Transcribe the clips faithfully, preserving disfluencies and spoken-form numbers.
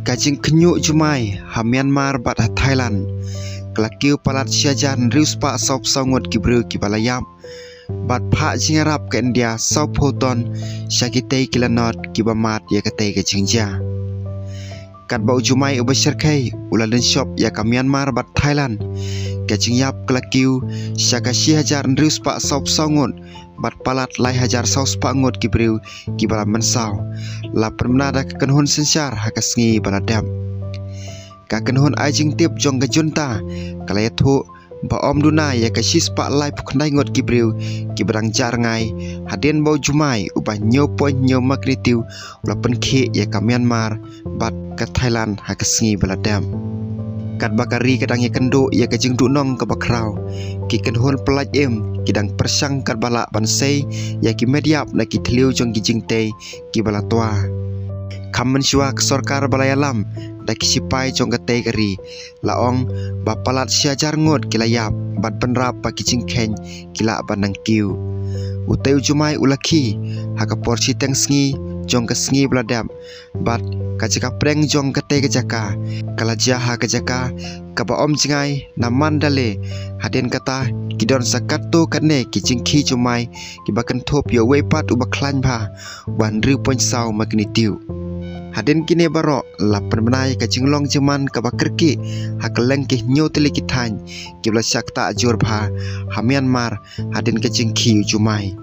Ka jingkhynñiuh jumai ha Myanmar bad ha Thailand, ka la kiew palat shi hajar hynriew spah sawphew saw ngut ki briew kiba la ïap, bad phah jingïarap ka India sawphew ton sha kitei ki lanot kiba mad ïa katei ka jingjia. Katba u jumai uba shyrkhei u la lynshop ïa ka Myanmar bad Thailand, ka jingïap ka la kiew sha ka shi hajar hynriew spah sawphew saw ngut, bad palat lai hajar saw spah ngut ki briew kiba la mynsaw, la pynbna da ka kynhun synshar ha ka sngi ba la dep. Ka kynhun ai jingtip jong ka junta ka la ïathuh ba ym duna ïa ka shi spah laiphew khyndai ngut ki briew kiba dang jah rngai, hadien ba u jumai uba hynñiew point hynñiew magnitude u la pynkhih ïa ka Myanmar bad ka Thailand ha ka sngi ba la dep. Katba ka ri ka dang ïakynduh ïa ka jingduhnong kaba khraw, ki kynhun pyllait im ki dang pyrshang katba lah ban sei ïa ki met ïap na ki thliew jong ki jingtei kiba la twa. Kham mynshuwa ka sorkar ba la ïalam da ki shipai jong katei ka ri la ong ba palat shi hajar ngut ki la ïap bad bynrap ba ki jingkheiñ ki lah ban nang kiew. Utei u jumai u la khih ha ka por shiteng sngi jong ka sngi ba la dep, bad ka jaka pdeng jong katei ka jaka ka la jia ha ka jaka kaba ym jngai na Mandalay. Hadien kata ki don sa katto katne ki jingkhih jumai kiba kynthup ïa uwei pat uba khlaiñ bha, uba hynriew point saw magnitude. Hadien kine baroh la pynbna ïa ka jinglong jingman kaba kyrkieh ha kylleng ki hynñiew tylli ki thaiñ kiba la shah ktah jur bha ha Myanmar hadien ka jingkhih u jumai.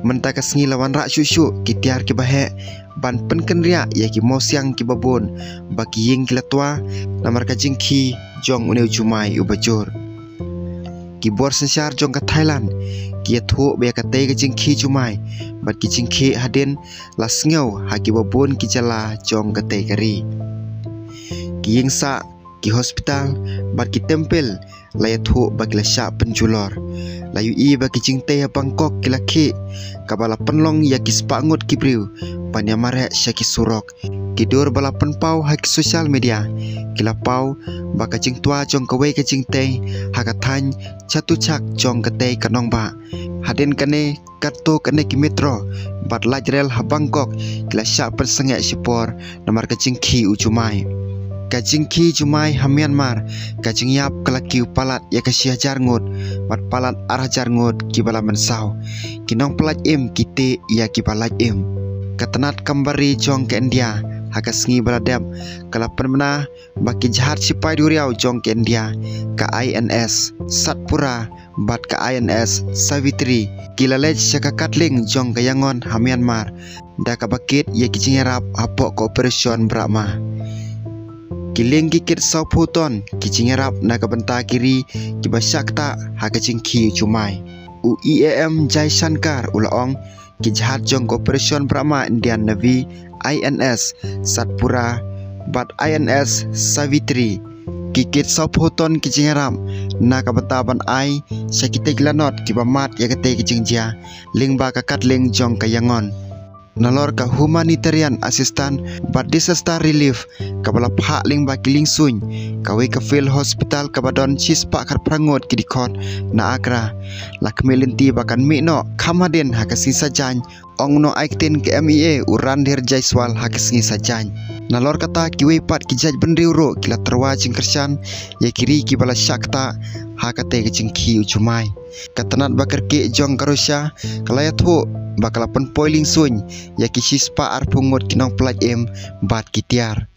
Mynta ka sngi la wanrah shuh shuh ki tiar kiba heh ban pynkynriah ïa ki mawsiang kiba bun ba ki ïing ki la twa namar ka jingkhih jong une u jumai uba jur. Ki bor synshar jong ka Thailand ki ïathuh ba ïa katei ka jingkhih jumai bad ki jingkhih hadien la sngew ha kiba bun ki jylla jong katei ka ri. Ki ïing sah, ki hospital bad ki temple la ïathuh ba ki la shah pynjulor. La ïohi ba ki jingtei ha Bangkok ki la khih, kaba la pynlong ïa ki spah ngut ki briew ban ïa mareh sha ki surok. Ki dur ba la pynpaw ha ki social media ki la paw ba ka jingtwa jong kawei ka jingtei ha ka thaiñ Chatuchak jong katei ka nongbah. Hadien kane katto katne ki metro bad light rail ha Bangkok ki la shah pynsangeh shipor namar ka jingkhih u jumai. Ka jingkhih jumai ha Myanmar, ka jingïap ka la kiew palat ïa ka shi hajar ngut bad palat ar hajar ngut kiba la mynsaw. Ki nongpyllait im ki teh ïa kiba lait im. Ka tnat kam bari jong ka India ha ka sngi ba la dep ka la pynbna ba ki jahaj shipai duriaw jong ka India, ka I N S Satpura bad ka I N S Savitri, ki la leit sha ka katling jong ka Yangon ha Myanmar da kaba kit ïa ki jingïarap hapoh ka Operation Brahma. Ki lieng ki kit sawphew ton ki jingïarap na ka bynta ki ri kiba shah ktah ha ka jingkhih u jumai. U E A M Jaishankar u la ong ki jahaj jong ka Operation Brahma Indian Navy, I N S Satpura bad I N S Savitri, ki kit sawphew ton ki jingïarap na ka bynta ban ai sha kitei ki lanot kiba mad ïa katei ka jingjia lyngba ka katling jong ka Yangon. Nalor ka humanitarian assistance bad disaster relief kaba la phah lyngba ki liengsuiñ, kawei ka field hospital kaba don shispah khatphra ngut ki dkhot na Agra, la khmih lynti ba kan mih noh kham hadien ha ka sngi Saitjaiñ, ong u nongai ktien ka M E A u Randhir Jaiswal ha ka sngi Saitjaiñ. Nalor kata kiwei pat ki jaitbynriew ruh ki la tyrwa jingkyrshan ïa ki ri kiba la shah ktah ha katei ka jingkhih u jumai. Ka tnat ba kyrkieh jong ka Russia ka la ïathuh ba ka la pynpoi liengsuiñ ïa ki shispah arphew ngut ki nongpyllait im bad ki tiar.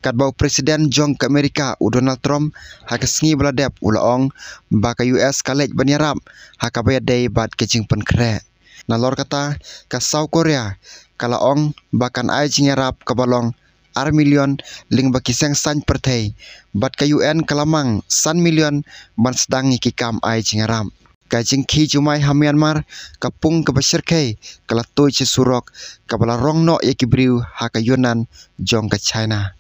Katba u President jong ka Amerika u Donald Trump ha ka sngi ba la dep u la ong ba ka U S ka leit ban ïarap ha kaba ïadei bad ka jingpynkhreh. Nalor kata, ka South Korea ka la ong ba kan ai jingïarap kaba long ar million lyngba ki seng saiñ pyrthei, bad ka U N ka la mang san million ban sdang ïa ki kam ai jingïarap. Ka jingkhih jumai ha Myanmar, ka pung kaba shyrkhei ka la tuid sha surok kaba la rong noh ïa ki briew ha ka Yunnan jong ka China.